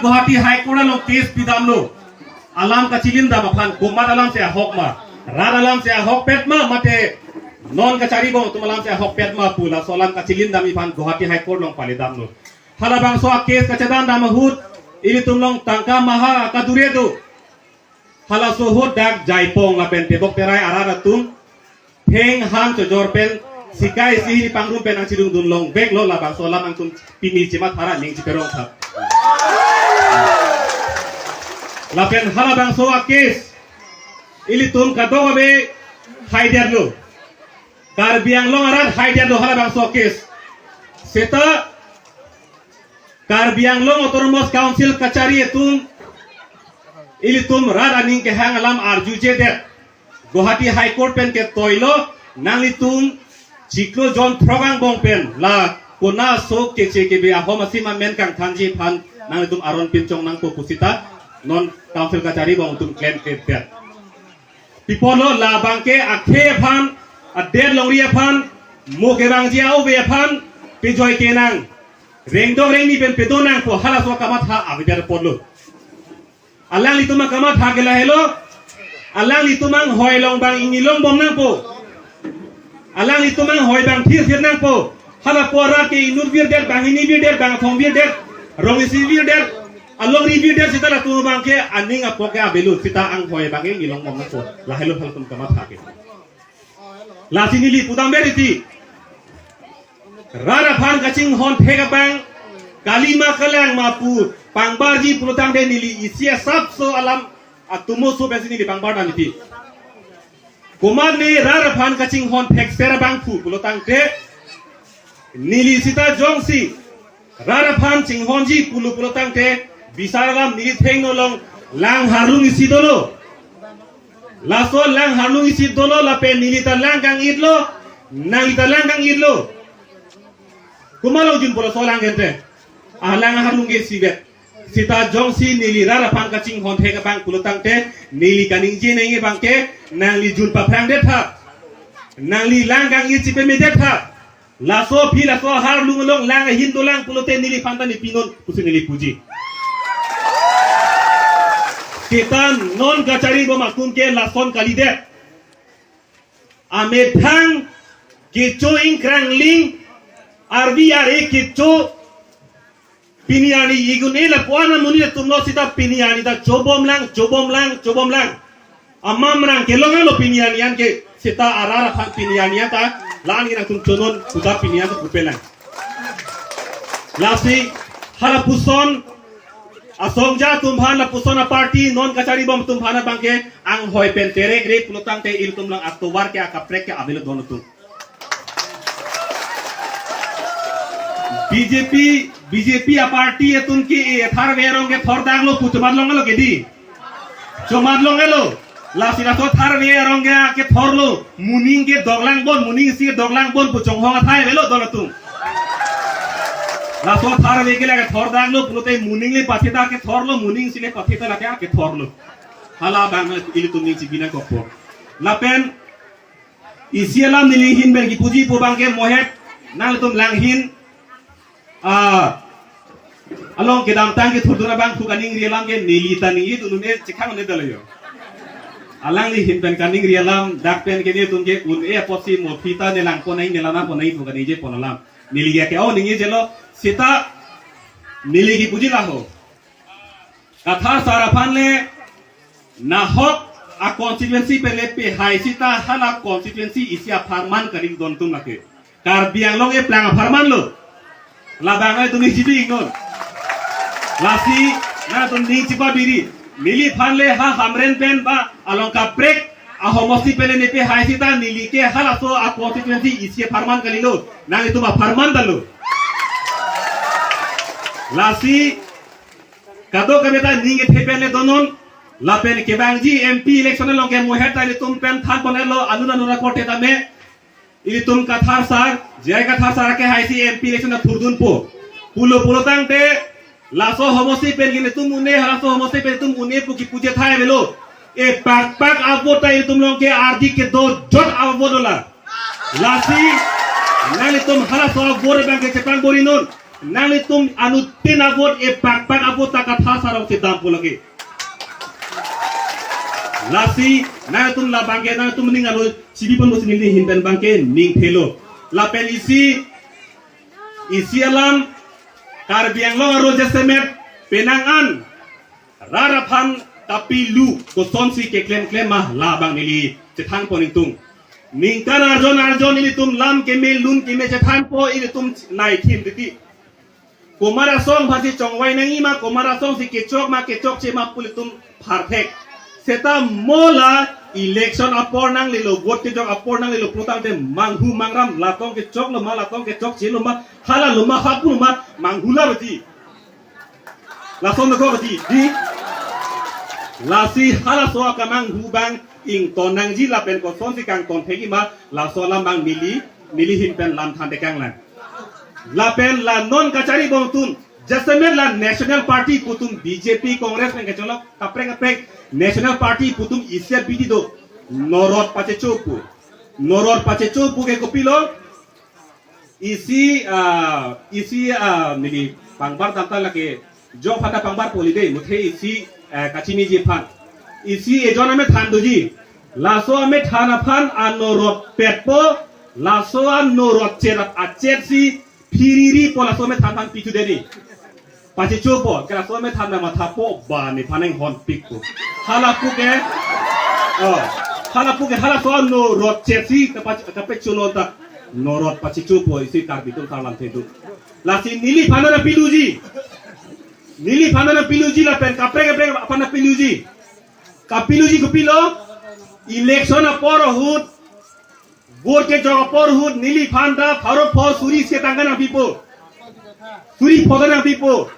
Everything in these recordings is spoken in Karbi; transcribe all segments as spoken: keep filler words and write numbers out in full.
Guwahati High Court along case pidamlo. Alam kachilindam aphan komat alamsi ahok ma. Rat alamsi ahokpet ma mate non kacharibom atum alamsi ahokpet ma pu laso alam kachilindam aphan Guwahati High Court along palidamlo. Halabangso a-case kachedandam ahut ilitum along tangka maha akadure do. Halaso ahut dak Jaipong lapen Tebok Terai arat atum pheng han chojor pen sikai sihini pangrum pen nangchidungdun longveklo, labangso alam nangtum pini chimat hara ning chiperong tha. Lapen halabangso a-case ilitum kadokave haidetlo. Karbi Anglong arat haidetlo halabangso a-case. Seta Karbi Anglong Autonomous Council kachari atum ilitum rat aning kehang alam arjujedet. Guwahati High Court pen ketoilo, nanglitum chiklo jon throk angbong pen la kona so keche kebe ahom asim amen kangthanji aphan nanglitum aron pinchong nangpo pusita non council kacharibom atum klemkledet. Pi apotlo, labangke akhei aphan, adet longri aphan, mo kevangji a-ove aphan pejoi kenang, rengdok rengni pen pedo nangpo, halaso akamatha avedet apotlo. Alanglitum akamatha ke lahelo. Alanglitum anghoi along bang ingni longbom nangpo. Alanglitum anghoi bang thirthir nangpo. Hala pu arat ke inut virdet, banghini virdet, bangthom virdet, rong isi virdet, alongri virdet, seta latum abangke aning apok ke avelo, seta anghoi abangke ingni longbom nangpo. Lahelo halatum akamatha ke. Lasi neli pudamver iti. Rat aphan kachinghon thek abang kalima kalang ma pu pangbarji pulotangte neli isi asapso alam atomo so pensi neli pangbar dam iti. Komatne rat aphan kachinghon thekser abang pu pulotangte neli seta jongsi rat aphan chinghonji pulo pulotangte bisar alam neli thengno along lang harlung isi dolo. Laso lang harlung isi dolo lapen neli ta lang kang-itlo, nangli ta lang kang-itlo. Komat along junpo laso lang gente? Alang harlung ke isivet. Seta jongsi neli rat aphan kachinghon thek abang pulotangte neli kaningje nangji abangke nangli jun paphrangdet tha. Nangli lang kang-it chipemedet tha. Laso aphi laso harlung along lang ahin dolang pulote neliphan ta nepinon pusi neli puji. Seta non kacharibom atum ke lason kalidet. Amethang kecho ingkrangling, arvi are kecho pini arni igun-e lapu-an amonit atumlo seta pini arni ta chobomlang, chobomlang, chobomlang. Amamrang kelong-etlo pini arni an ke, seta arat aphan pini arni an ta la-an ke nangtum chonon puta pini an ta pupelang. Lasi halapuson asongja atum aphan, lapuson a-party non kacharibom atum aphan abangke anghoi pen terek re pulotangte ilitum along atovar ke akaprek ke avelo don atum. B J P, B J P a-party atum ke e tharve arong ke thordaklo pu chomatlong-etlo ke di. Chomatlong-etlo. Lasi laso tharve arong ke kethorlo. Moning ke doklang bon, moning isi ke doklang bon pu chonghong athai avelo don atum. Laso tharve ke lake thordaklo pulote moning le patheta kethorlo, moning isi le patheta lake kethorlo. Hala abang ilitum ning chibi nangkokpo. Lapen isi alam neli ahin pen kipuji pu abangke mohet nangtum langhin, ah, along kedamtang kethurdun abang thu kaningri alam ke neli ta ningri dun un-e chekhang un-e dalayo. Alangli ahin pen kaningri alam dak pen ke netum ke un-e apotsi mo phi ta ne langpon nai ne lana pon nai thu kaningje pon alam. Neli ke ke-o ningjelo seta neli kipuji laho. Kathar sar aphan le nahok a-constituency pen le pehai seta hala constituency isi apharman kali don atum lake. Karbi Anglong eplang apharman lo. Labang ai tumi chibi ingnon. Lasi nangtum ning chipabiri. Neliphan le ha Hamren pen ba along kaprek ahomosti pen le nepehai seta neli ke halaso a-constituency isi apharman kalilo. Nanglitum apharman ta lo. Lasi kadokave ta ning kethe pen le donon, lapen kevangji M P election along ke mohet ta ilitum pen thanpon-etlo, anun anun akorte tame ilitum Kathar sar, J I Kathar sar ke haisi M P election athurdunpo. Pulo pulotangte laso homosti pen ke netum un-e, halaso homosti pen netum un-e pu kipuji athai avelo. E pakpak avote ta ilitum along ke ardi kedo jot avote dola. Lasi nanglitum halaso avote abangke chepang borinon. Nanglitum anuttin a-vote, epakpak a-vote ta Kathar sar along si dampo lake. Lasi nanglitum labangke, nanglitum ning alo chibi ponpo si neli ahin pen abangke ning thelo. Lapen isi, isi alam, Karbi Anglong arat jasemet penang an rat aphan kapilu kosonsi keklemklem ma, labang neli chethanpon ingtung. Ningkan arjon arjon ilitum lam keme lun keme chethanpo, ilitum nai thim titi. Komat asong aphansi chongvai nangji ma, komat asong si kechok ma kechokche ma pu ilitum pharthek. Seta mo la election apor nanglelo, vote kejok apor nanglelo pulotangte manghu mangram, latong kechoklo ma, latong kechokchelo ma, halalo ma, hapu ma, manghu la bati. Lason ko di, di. Lasi halaso akamanghu abang ington nangji lapen kosonsi kangton thekji ma, laso alam abang neli, neli ahin pen lam than tekang lang. Lapen la non kachari bom atum, jasemet la National Party pu atum, B J P, Congress pen kacholok kaprek kaprek, National Party pu atum isi abidi do, norot pachecho pu. Norot pachecho pu ke kopilo, isi, ah, isi, ah, neli pangbar damta lake, jok phata pangbar poli de, muthe isi, ah, kachiniji aphan. Isi ejon amethan doji. Laso amethan aphan anorot petpo, laso anorot chet ap achet si phiriri po laso amethan aphan pithu deni. Pachecho po, ke laso amethan na mathapo, ba nephan inghonpik po. Hala pu ke, oh, hala pu ke, halaso anorot chet si, kapa-, kapecholo ta, norot pachecho po, isi Karbi atum sar lamthe do. Lasi neliphan nangpiluji. Neliphan nangpiluji lapen kaprek kaprek aphan nangpiluji. Kapiluji kopilo, election apor ahut, vote kejok apor ahut neliphan ta pharo pho suri isi atangka nangpipo. Suri pho ta nangpipo.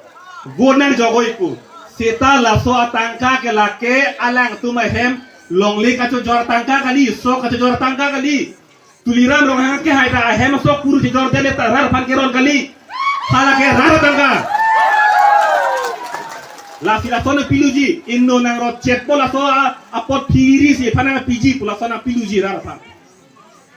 Vote nangjok-oi pu. Seta laso atangka ke lake alangtum ahem longle kachojor atangka kali, sok kachojor atangka kali. Tuliram Ronghang kehai ta ahem sok kuru chojor dele ta rat aphan keron kali. Hala ke rat atangka. Lasi lason piluji, inno nangrot chet po laso a-, apot phiri si aphan nangpiji pu lason piluji rat aphan.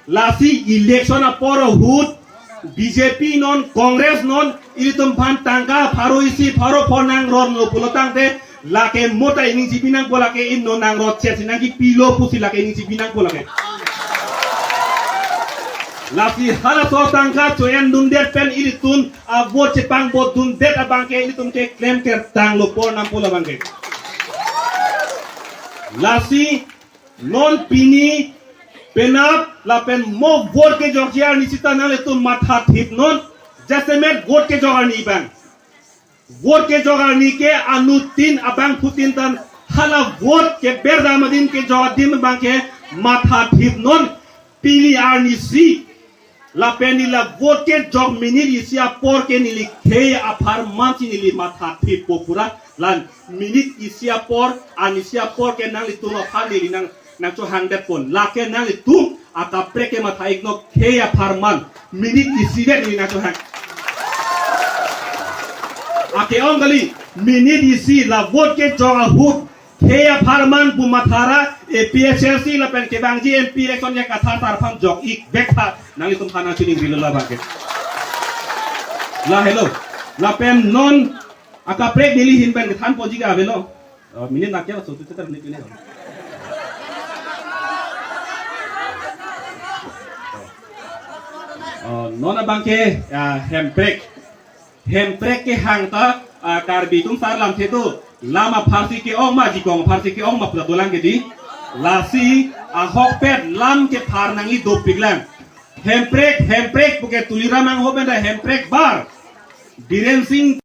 Lasi election apor ahut B J P non, Congress non, ilitum aphan tangka pharo isi pharo pho nangronlo pulotangte, lake mo ta ining chipi nangpo, lake inno nangrot chet si nangkipilo pusi lake ining chipi nangpo lake. Lasi halaso tangka cho-en dundet pen ilitum a-vote chepang vote dundet abangke ilitum keklem kertanglo por nampo labangke. Lasi non pini penap lapen mo vote kejokji arni sita nanglitum mathathip non, jasemet vote kejok arni abang. Vote kejok arni ke anuttin abangphutin tan hala vote keber dam adim kejok adim abangke mathathip non, pini arnisi. Lapen neli la vote kejok minute isi apor ke neli khei apharman si neli mathathip po pura, la minute isi apor, arnisi apor ke nanglitum aphan neli nang, nangchohangdetpo. Lake nanglitum akaprek ke matha-iknon, khei apharman minute isi det neli nangchohang. Ake-ong kali, minute isi la vote kejok ahut khei apharman pu mathara, A P H L C lapen kevangji M P election ya Kathar sar aphan jok-ik vek tha, nanglitum aphan nangchiningrilo labangke. La helo. Lapen non akaprek neli ahin pen kethanponji ke avelo. Oh, minute nak ya, so tu teter minute ini. Oh, non abangke, ya, Hemprek. Hemprek kehang ta, ah, Karbi atum sar lamthe do. Lam apharsi ke-ong ma, jikong apharsi ke-ong ma pura dolang ke di. Lasi ahokpet lam kephar nangji dopik lang. Hemprek, Hemprek puke Tuliram Ronghang pen ta Hemprek bar. Biren Singh